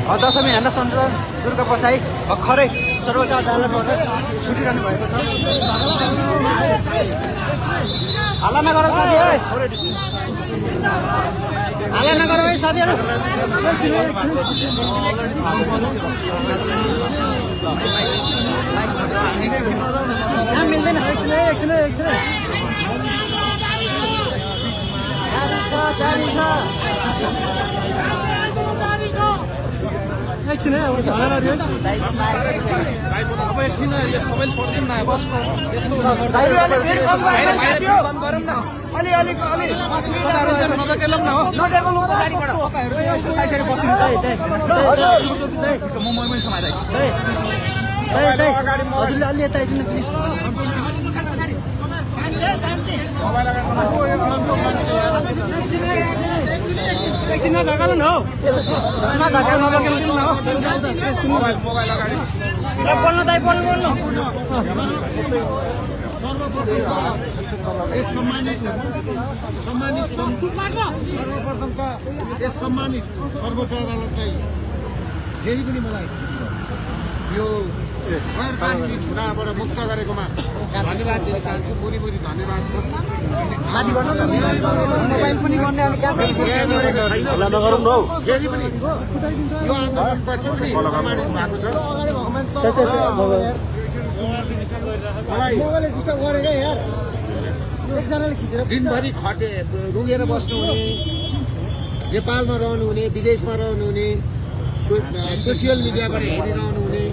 दशमी हेर्न चन्द्र दुर्गा प्रसाई भर्खरै सर्वोच्च अदालतबाट छुटिरहनु भएको छ। हल्ला नगर साथीहरू, हल्ला नगर है साथीहरू। मिल्दैन एकछिन है अब झाला नदियो अब एकछिन सबैले छोड्दिउँ न बसको कम गरौँ न अलि अलि अलि नदकेलौँ न हो नडरौँ पछाडिबाट साइडतिर बस्नु म मैले समाइदै हजुरले अलि यता आइदिनु प्लिज। एकछिन नधकाल्नु न हौ, नधकाल्नु न हौ। बोल्नु दाइ बोल्नु सर्वप्रथम त यस सम्मानित सर्वोच्च अदालतलाई फेरि पनि मलाई यो गैर कानुनी धुनाबाट मुक्त गरेकोमा धन्यवाद दिन चाहन्छु। मुरी धन्यवाद छ। फेरि पनि यो आन्दोलनपछि पनि प्रमाणित भएको छ। दिनभरि खटे रुँगेर बस्नुहुने, नेपालमा रहनुहुने, विदेशमा रहनुहुने, सोसियल मिडियाबाट हेरिरहनुहुने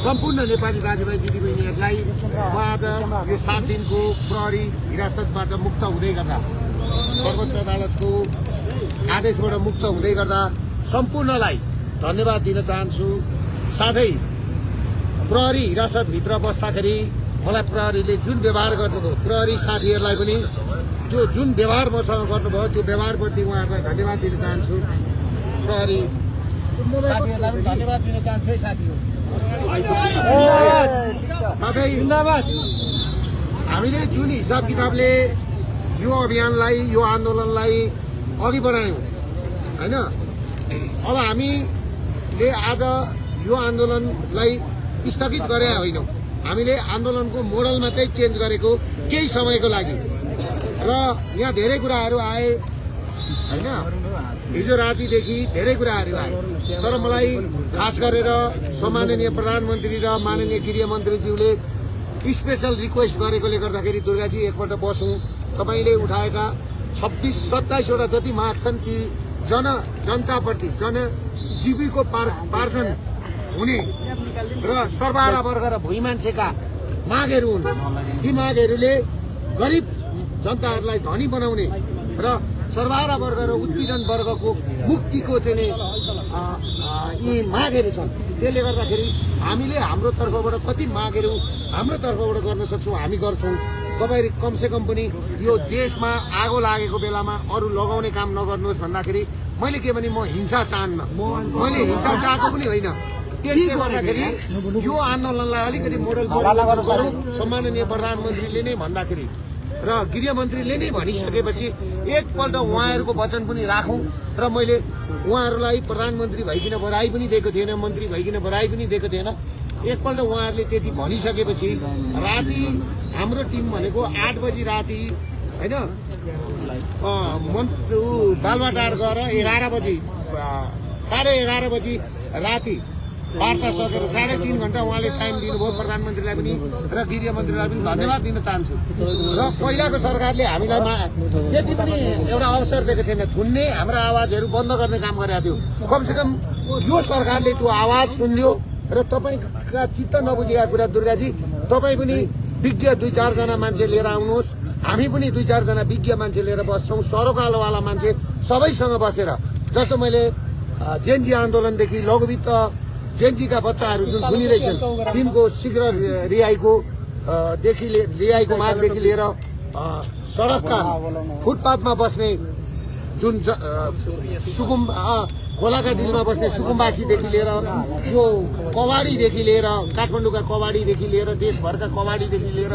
सम्पूर्ण नेपाली दाजुभाइ दिदीबहिनीहरूलाई म आज यो 7 दिनको प्रहरी हिरासतबाट मुक्त हुँदै गर्दा, सर्वोच्च अदालतको आदेशबाट मुक्त हुँदै गर्दा सम्पूर्णलाई धन्यवाद दिन चाहन्छु। साथै प्रहरी हिरासतभित्र बस्दाखेरि मलाई प्रहरीले जुन व्यवहार गर्नुभयो, प्रहरी साथीहरूलाई पनि त्यो जुन व्यवहार मसँग गर्नुभयो त्यो व्यवहारप्रति उहाँहरूलाई धन्यवाद दिन चाहन्छु। प्रहरी साथीहरूलाई पनि धन्यवाद दिन चाहन्छु है साथीहरू। साथै हामीले जुन हिसाब किताबले यो अभियानलाई, यो आन्दोलनलाई अघि बढायौँ होइन, अब हामीले आज यो आन्दोलनलाई स्थगित गरे होइनौँ। हामीले आन्दोलनको मोडल मात्रै चेन्ज गरेको केही समयको लागि। र यहाँ धेरै कुराहरू आए होइन, हिजो रातिदेखि धेरै कुराहरू आए। तर मलाई खास गरेर सम्माननीय प्रधानमन्त्री र माननीय गृहमन्त्रीज्यूले स्पेशल रिक्वेस्ट गरेकोले गर्दाखेरि दुर्गाजी एकपल्ट बसौँ। तपाईँले उठाएका 26-27वटा जति माग छन् ती जनताप्रति जनजीविकोपार्जन हुने र सर्वहारा वर्ग र भुइँ मान्छेका मागहरू हुन्। ती मागहरूले गरिब जनताहरूलाई धनी बनाउने र सर्वहारा वर्ग र उत्पीडन वर्गको मुक्तिको चाहिँ यी मागहरू छन्। त्यसले गर्दाखेरि हामीले हाम्रो तर्फबाट कति मागहरू हाम्रो तर्फबाट गर्न सक्छौँ हामी गर्छौँ। तपाईँ कमसेकम पनि यो देशमा आगो लागेको बेलामा अरू लगाउने काम नगर्नुहोस् भन्दाखेरि मैले के भने म हिंसा चाहन्न, मैले हिंसा चाहेको पनि होइन। त्यसले गर्दाखेरि यो आन्दोलनलाई अलिकति मोडल गरौँ सम्माननीय प्रधानमन्त्रीले नै भन्दाखेरि र गृहमन्त्रीले नै भनिसकेपछि एकपल्ट उहाँहरूको वचन पनि राखौँ। र मैले उहाँहरूलाई प्रधानमन्त्री भइकन बधाई पनि दिएको थिएन, मन्त्री भइकन बधाई पनि दिएको थिएन। एकपल्ट उहाँहरूले त्यति भनिसकेपछि राति हाम्रो टिम भनेको 8 बजी राति होइन बालुवाटार गएर 11 बजी 11:30 बजी राति वार्ता सकेर 3.5 घण्टा उहाँले टाइम दिनुभयो प्रधानमन्त्रीलाई पनि र गृहमन्त्रीलाई पनि धन्यवाद दिन चाहन्छु। र पहिलाको सरकारले हामीलाई त्यति पनि एउटा अवसर दिएको थिएन, थुन्ने हाम्रा आवाजहरू बन्द गर्ने काम गरेको थियो। कमसेकम यो सरकारले त्यो आवाज सुन्यो र तपाईँका चित्त नबुझेका कुरा दुर्गाजी तपाईँ पनि विज्ञ 2-4 जना मान्छे लिएर आउनुहोस्, हामी पनि 2-4 जना विज्ञ मान्छे लिएर बस्छौँ, सरोकारवाला मान्छे सबैसँग बसेर। जस्तो मैले जेनजी आन्दोलनदेखि लघुवित्त जेनजीका बच्चाहरू जुन थुनिँदैछन् तिनको शीघ्र रिहाईको मागदेखि लिएर सडकका फुटपाथमा बस्ने जुन खोलाका डिलमा बस्ने सुकुम्बासीदेखि लिएर यो कवाडीदेखि लिएर काठमाडौँका कवाडीदेखि लिएर देशभरका कवाडीदेखि लिएर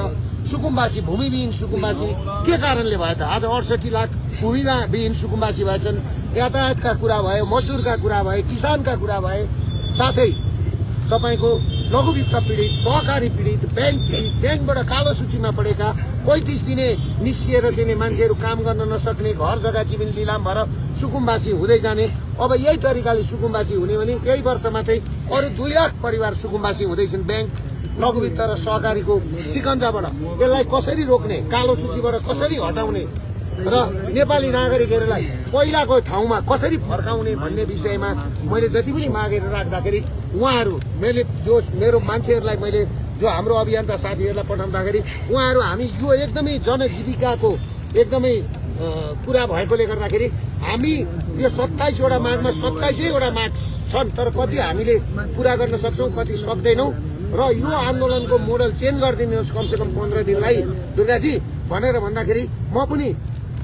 सुकुम्बासी भूमिविहीन सुकुम्बासी के कारणले भयो त आज 68 लाख भूमिविहीन सुकुम्बासी भएछन्। यातायातका कुरा भयो, मजदुरका कुरा भए, किसानका कुरा भए, साथै तपाईको लघु वित्त पीडित, सहकारी पीडित, ब्याङ्कबाट कालो सूचीमा परेका 35 दिने निस्किएर चाहिँ मान्छेहरू काम गर्न नसक्ने, घर जग्गा जमिन लिलाम भएर सुकुम्बासी हुँदै जाने। अब यही तरिकाले सुकुम्बासी हुने भने यही वर्षमा चाहिँ अरू 2 लाख परिवार सुकुम्बासी हुँदैछन्। ब्याङ्क, लघु वित्त र सहकारीको शिकन्जाबाट यसलाई कसरी रोक्ने, कालो सूचीबाट कसरी हटाउने र नेपाली नागरिकहरूलाई पहिलाको ठाउँमा कसरी फर्काउने भन्ने विषयमा मैले जति पनि मागेर राख्दाखेरि उहाँहरू मेरो मान्छेहरूलाई मैले जो हाम्रो अभियन्ता साथीहरूलाई पठाउँदाखेरि उहाँहरू हामी यो एकदमै जनजीविकाको एकदमै कुरा भएकोले गर्दाखेरि हामी यो 27 वटा मागमा 27 वटा माग छन्, तर कति हामीले पुरा गर्न सक्छौँ, कति सक्दैनौँ। र यो आन्दोलनको मोडल चेन्ज गरिदिनुहोस् कमसेकम 15 दिनलाई दुर्गाजी भनेर भन्दाखेरि म पनि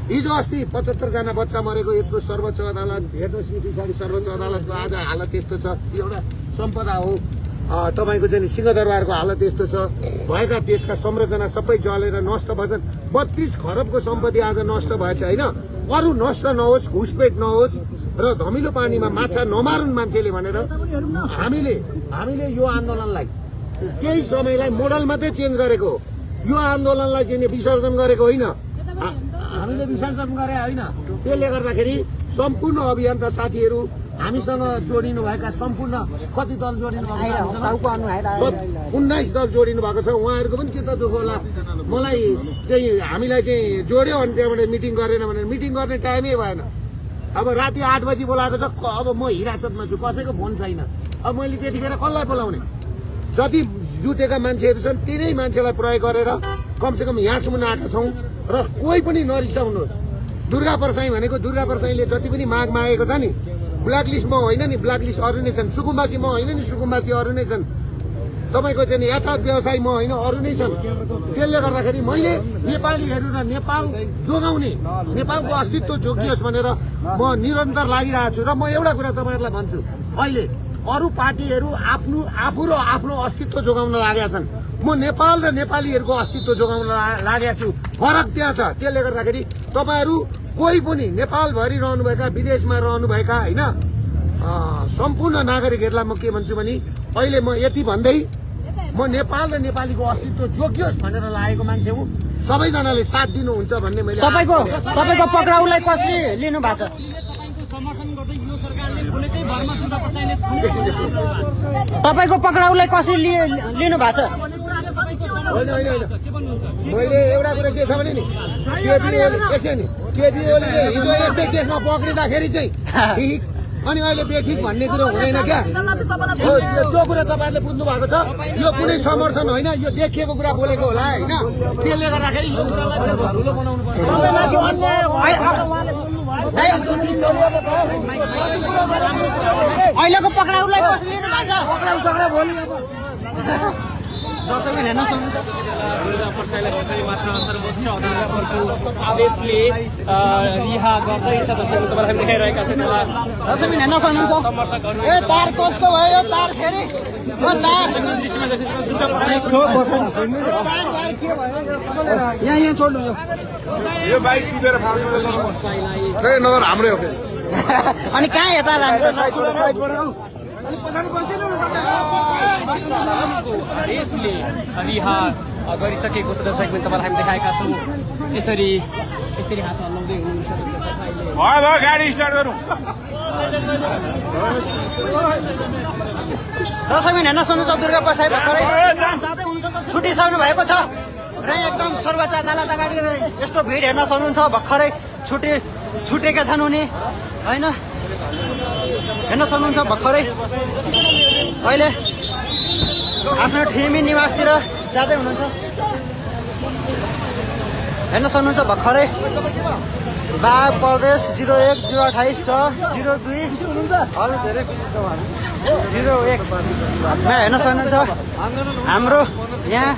हिजो अस्ति 75 जना बच्चा मरेको यत्रो सर्वोच्च अदालत हेर्नुहोस् नि, पछाडि सर्वोच्च अदालतको आज हालत यस्तो छ। एउटा सम्पदा हो तपाईको चाहिँ सिंहदरबारको हालत यस्तो छ। भएका देशका संरचना सबै जलेर नष्ट भएछन्। 32 खरबको सम्पत्ति आज नष्ट भएछ होइन। अरू नष्ट नहोस्, घुसपेट नहोस् र धमिलो पानीमा माछा नमारुन् मान्छेले भनेर हामीले यो आन्दोलनलाई केही समयलाई मोडल मात्रै चेन्ज गरेको हो। यो आन्दोलनलाई चाहिँ विसर्जन गरेको होइन, हामीले विसर्जन गरे होइन। त्यसले गर्दाखेरि सम्पूर्ण अभियन्ता साथीहरू हामीसँग जोडिनु भएका सम्पूर्ण कति दल जोडिनु भएको छ, 19 दल जोडिनु भएको छ। उहाँहरूको पनि चित्त दुःख होला। मलाई चाहिँ हामीलाई चाहिँ जोड्यो अनि त्यहाँबाट मिटिङ गरेन भनेर मिटिङ गर्ने टाइमै भएन। अब राति 8 बजी बोलाएको छ। अब म हिरासतमा छु, कसैको फोन छैन। अब मैले त्यतिखेर कसलाई बोलाउने? जति जुटेका मान्छेहरू छन् तिनै मान्छेलाई प्रयोग गरेर कमसेकम यहाँसम्म आएका छौँ। र कोही पनि नरिसाउनुहोस्। दुर्गा परसाई भनेको दुर्गा परसाईले जति पनि माग मागेको छ नि, ब्ल्याकलिस्ट म होइन नि, ब्ल्याकलिस्ट अरू नै छन्। सुकुम्बासी म होइन नि, सुकुम्बासी अरू नै छन्। तपाईँको चाहिँ यातायात व्यवसाय म होइन, अरू नै छन्। त्यसले गर्दाखेरि मैले नेपालीहरू र नेपाल जोगाउने, नेपालको अस्तित्व जोगियोस् भनेर म निरन्तर लागिरहेको छु। र म एउटा कुरा तपाईँहरूलाई भन्छु, अहिले अरू पार्टीहरू आफू र आफ्नो अस्तित्व जोगाउन लागेका छन्। म नेपाल र नेपालीहरूको अस्तित्व जोगाउन लागेको छु। फरक त्यहाँ छ। त्यसले गर्दाखेरि तपाईँहरू कोही पनि नेपालभरि रहनुभएका, विदेशमा रहनुभएका होइन सम्पूर्ण नागरिकहरूलाई म के भन्छु भने अहिले म यति भन्दै म नेपाल र नेपालीको अस्तित्व जोगियोस् भनेर लागेको मान्छे हुँ। सबैजनाले साथ दिनुहुन्छ भन्ने मैले तपाईको पक्राउलाई कसरी लिनु भएको छ? तपाईको पक्राउलाई कसरी लिनु भएको छ? होइन मैले एउटा कुरा के छ भने नि केपी ओलीले हिजो यस्तै केसमा पक्रिँदाखेरि चाहिँ ठिक अनि अहिले बेठिक भन्ने कुरो हुँदैन क्या। त्यो कुरा तपाईँहरूले बुझ्नु भएको छ। यो कुनै समर्थन होइन, यो देखिएको कुरा बोलेको होला होइन। त्यसले गर्दाखेरि यो कुरालाई ठुलो बनाउनु पर्छ। अहिलेको पक्राउलाई कसरी लिनु भएको छ? पक्राउ सक्रा भोलि दर्शकले हेर्न सक्नुहुन्छ। दुर्गा परसाईलाई सरकारी मात्र सर्वोच्च अदालतको आदेशले रिहा गर्दैछ। दर्शकले तपाईँलाई देखाइरहेका छन्। दर्शकले हेर्न सक्नुहुन्छ। ए तार कसको भयो? यो तार फेरि दृश्यमा दुर्गा परसाईको यहाँ छोड्नु यो बाइक टिपेर नगर हाम्रै हो। अनि कहाँ यता आदेशले रिहा गरिसकेको छ। दर्शक तपाईँलाई हामी देखाएका छौँ। यसरी हात हल्लाउँदै हुनुहुन्छ गाडी स्टार्ट गरौँ। दर्शकले हेर्न सक्नुहुन्छ। दुर्गा परसाई भर्खरै छुटिसक्नु भएको छ र एकदम सर्वोच्च अदालत अगाडि यस्तो भिड हेर्न सक्नुहुन्छ। भर्खरै छुटेका छन् उनी होइन, हेर्न सक्नुहुन्छ। भर्खरै अहिले आफ्नो ठिमी निवासतिर जाँदै हुनुहुन्छ, हेर्न सक्नुहुन्छ। भर्खरै बाघ प्रदेश 01 028 छ 02 अरू धेरै 01 हेर्न सक्नुहुन्छ। हाम्रो यहाँ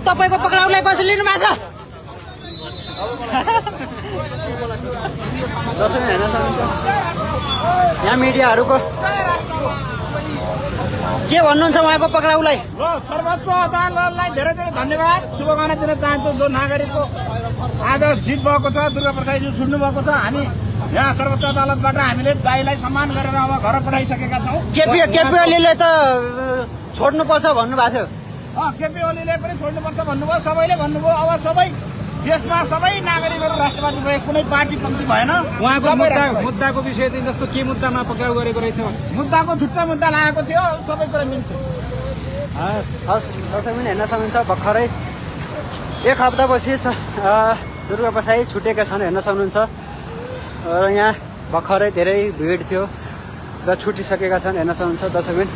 तपाईँको पक्राउलाई कसरी लिनु भएको छ? दर्शकले हेर्न सक्नुहुन्छ। यहाँ मिडियाहरूको के भन्नुहुन्छ उहाँको पक्राउलाई? र सर्वोच्च अदालतलाई धेरै धेरै धन्यवाद शुभकामना दिन चाहन्छु। जो नागरिकको आज जित भएको छ, दुर्गा प्रसादजी छुट्नु भएको छ। हामी यहाँ सर्वोच्च अदालतबाट हामीले दाइलाई सम्मान गरेर अब घर पठाइसकेका छौँ। केपी ओलीले त छोड्नुपर्छ भन्नुभएको थियो। केपी ओलीले पनि छोड्नुपर्छ भन्नुभयो, सबैले भन्नुभयो। अब सबै देशमा सबै नागरिकहरू राष्ट्रवादी भए, कुनै पार्टी पन्थी भएन। उहाँको मुद्दाको विषय चाहिँ जस्तो के मुद्दामा पक्राउ गरेको रहेछ? मुद्दाको छुट्टा मुद्दा लागेको थियो, सबै कुरा मिल्छ। हस् दर्शक पनि हेर्न सक्नुहुन्छ भर्खरै एक हप्तापछि दुर्गा प्रसाई छुटेका छन्, हेर्न सक्नुहुन्छ। र यहाँ भर्खरै धेरै भिड थियो र छुटिसकेका छन्, हेर्न सक्नुहुन्छ दर्शक पनि।